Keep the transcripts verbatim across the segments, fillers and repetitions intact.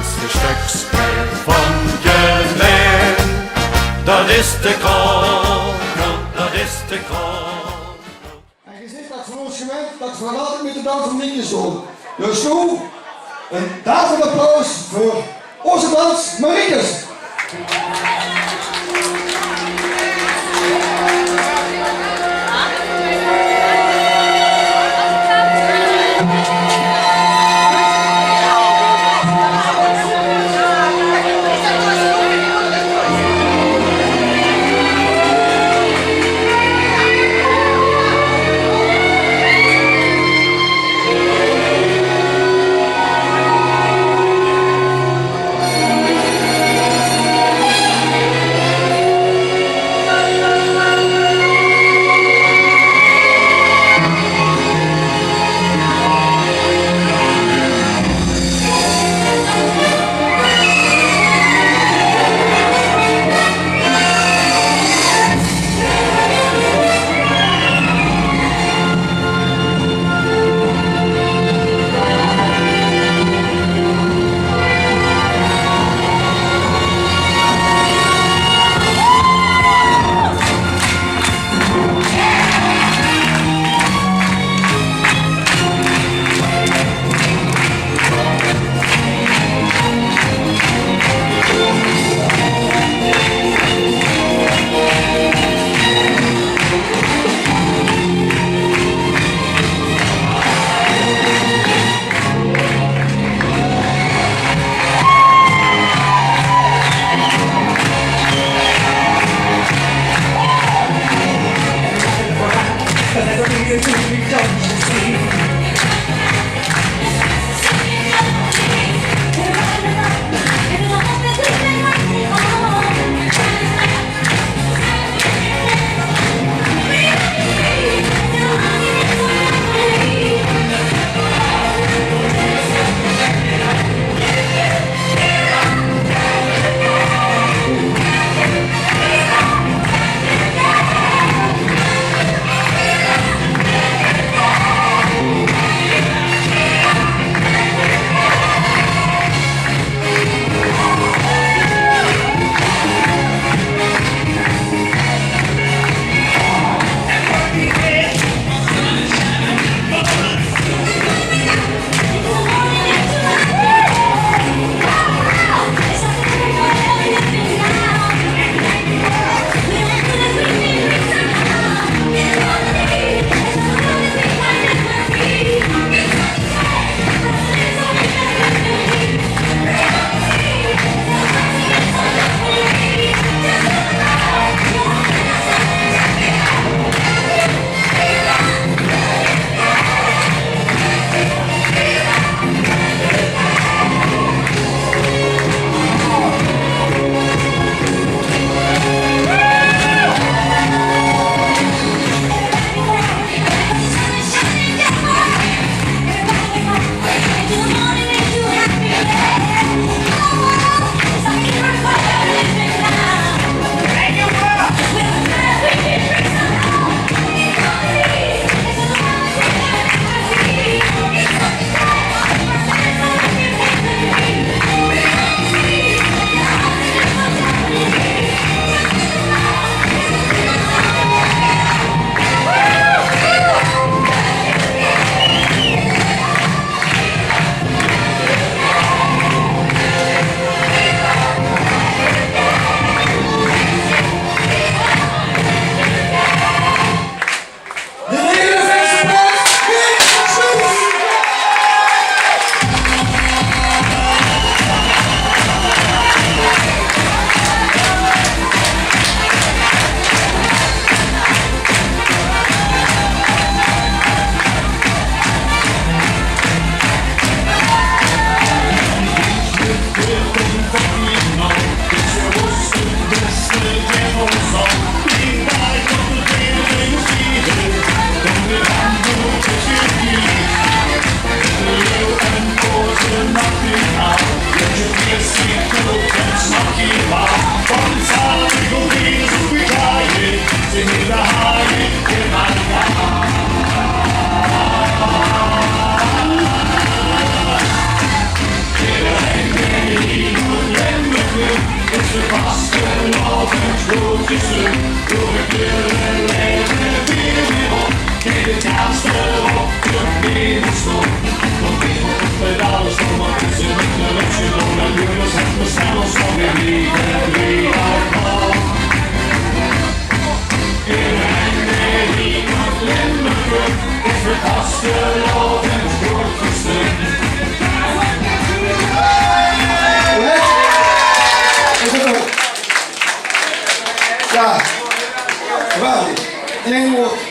De sjtökske van Jemèn, dat is de Krokel, dat is de Krokel. En geer zeet dat van ós gewend, dat v'r nog altied mit de dans van Miekes doon. Dus noe, ein daverend applaus veur ózze dans Mariekes.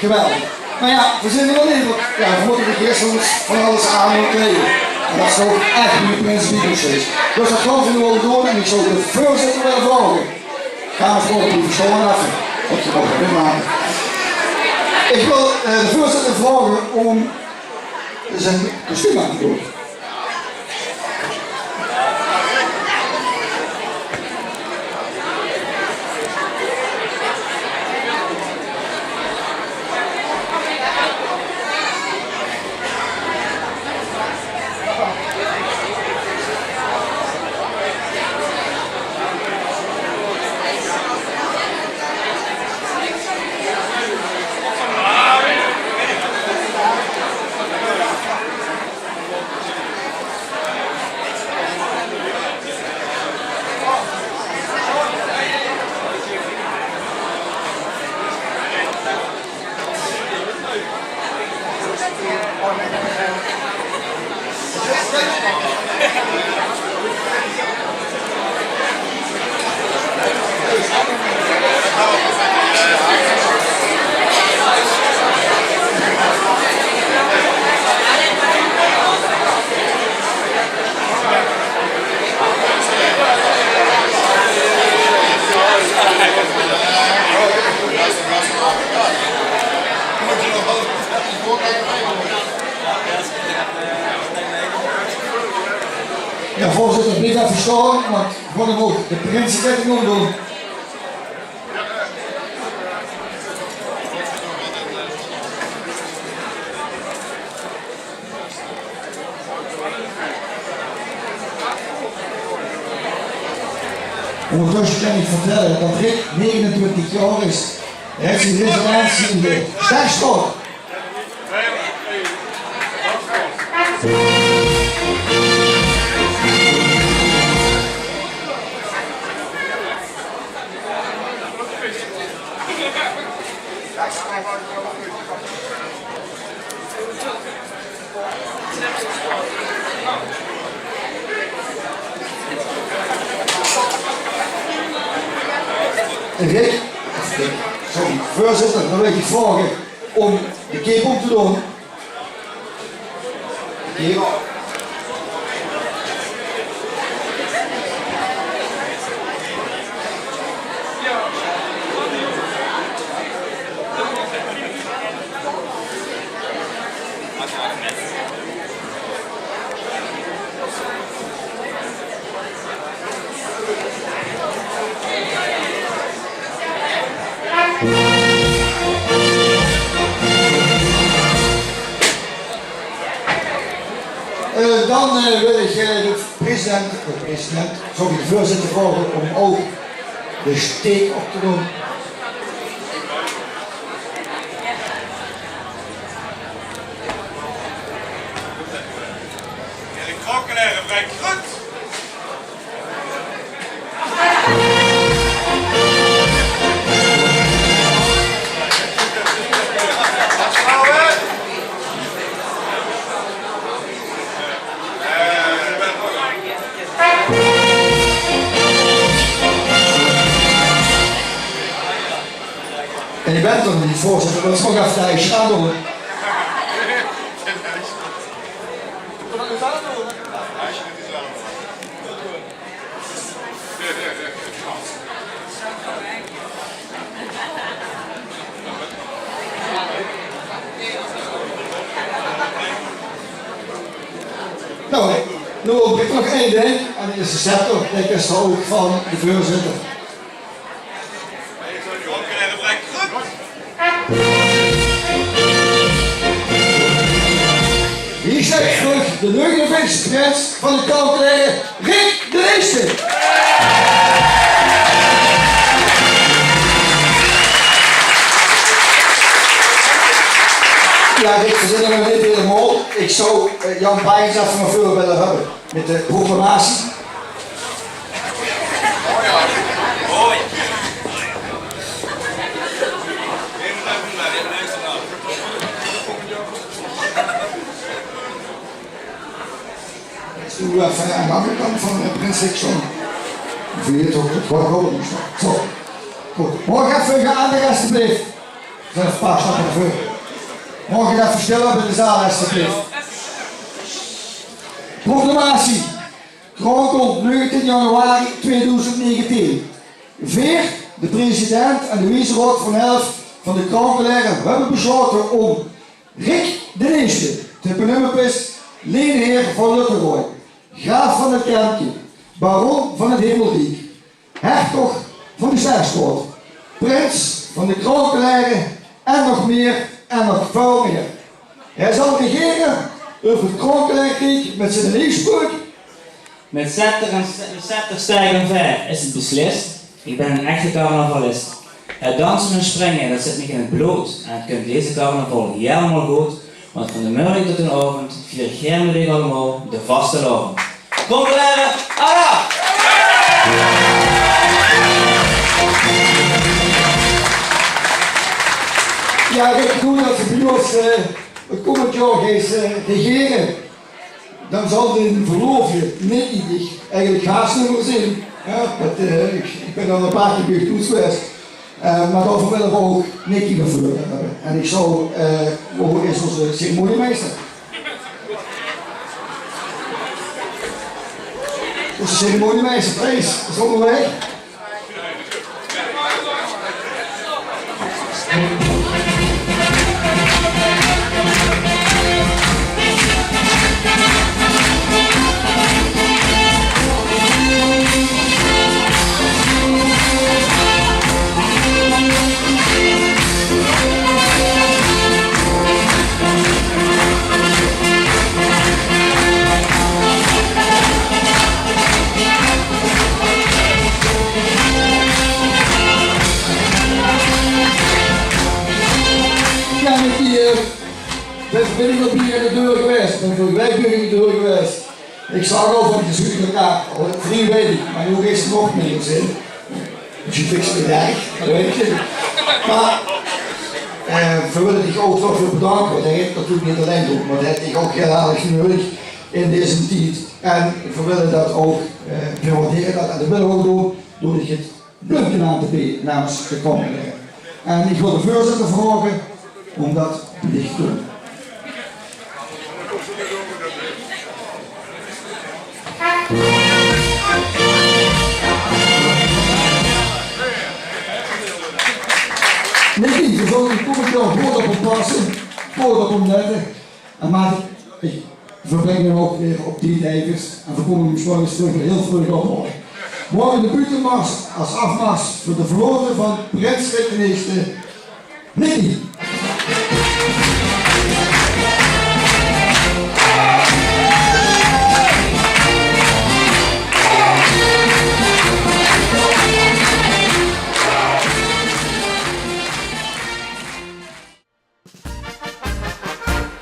Geweldig. Mer jao, veer zeen d'r nog neet, want jao, veer mótte de gis van alles aan krége. En dat is toch ech wie de prins Biebels is. Dus dat gaon veer noe waal doon en ich zou de veurzitter wille vraoge. Gaon veer gewoon blieve staon effe. Want geer maag 't neet make. Ich wil, eh, de veurzitter vraoge óm zien kostuum aan te doon. Jao, veurzitter, blief effe staon, want veer mótte ouch de prinseketting ómdoon. Óngertösse kan ich vertèlle dat Rick negenentwintig jaor is. Hae haet zien residentie in de Sterstraot. Rick, sorry, veurzitter, dan wil ich dich vraoge óm de cape óm te doon. Jao. Eh, dan, eh, wil ich, eh, de president, de president, sorry, de veurzitter vraoge óm ouch de steek op te doon. Erik Krakkelaere, Frank Groet. En ich bön toch neet veurzitter, dat is ouch effe de ijsje aandoon. Noe, noe höb ich nog ein dink, en dat is de scepter, dae is ouch van de veurzitter. Hie steit trök de negenentwintigste prins van de Kalkelaere, Rick d'n Ierste. Jao, Rick, veer zeen d'r nog neet hielemaol. Ich zou, eh, Jan Pijns effe van veur wille höbbe. Mit de proclamatie. Zo, effe aan de anger kant van de prins Dixon. Veer toch, dat kan ouch neet. Zo. Good. Maag ich effe gaon, asjeblief? Zelf paar stappe veur. Maag ich effe stil höbbe in de zaal, alsjeblieft? Proclamatie. Kronkel, negentien januari tweeduizend negentien. Veer, de president en de wieze raod van elf van de Kronkelere, höbbe beslaote óm Rick d'n Ierste, de Penummepis, leenheer van Lutterooi, graaf van het Kempke, baron van het Hemelriek, hertog van de Zesstraot, prins van de Kronkelere en nog meer en nog väöl meer. Hae zal regere euver het Kronkelereriek mit zien leefspreuk: Mit scepter en, mit scepter, steig en vaer is het beslis. Ich bön eine echte carnavalist. Het danse en springe, det zit mich in het blood. En het kump deze carnaval hielemaol good, want van de mörge tot den aovend vier ich gaer mit uch allemaol de vastelaovend. Kronkelere, alaaf! Jao, ich bedoel det ze bie ós, eh, het kómmend jaor geis, eh, regere. Dan zal d'n verloofde Nicky dich eigelik gaar neet mieër zeen. Jao, det, eh, ich, ich bön al ein paar kier bie uch thoes gewaes. Eh, mer daoveur wille v'r ouch Nicky nao veure höbbe. En ich zou, eh, wo is ózze ceremoniemeister? Ózze ceremoniemeister, Thijs, is óngerwaeg. Jao, mit die, eh, bön ich al bie de deur gewaes. Bön ich al bie de deur gewaes. Ich zag al van, die zuut elkaar al vrie waeke, mer noe is 't nog mieër zin. Dus ich fik ze neet erg, det weit ich. Mer, eh, v'r wille dich ouch toch väöl bedanke, want hae haet 't natuurlik neet allein gedoon, mer hae haet dich ouch hiel erg neudig in deze tied. En v'r wille det ouch, eh, v'r waardere det en det wille v'r ouch doon door dich het bloemke aan te beje namens de Kronkelere. En ich wil de veurzitter vraoge óm det bie dich te doon. Nicky, v'r zölle dich kómmend jaor good op oppasse, good op oppasse. En mer ich, v'r bringe 'm ouch weer op tied, Evers. En v'r kómme 'm 's morges trök hiel vreug ophaole. Morge de buutemars es aafmars veur de verloofde van prins Rick d'n Ierste, Nicky.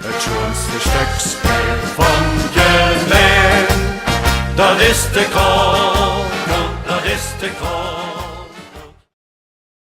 Het sjoonste stökske van Gelaen, det is de Kronkel, det is de Kronkel.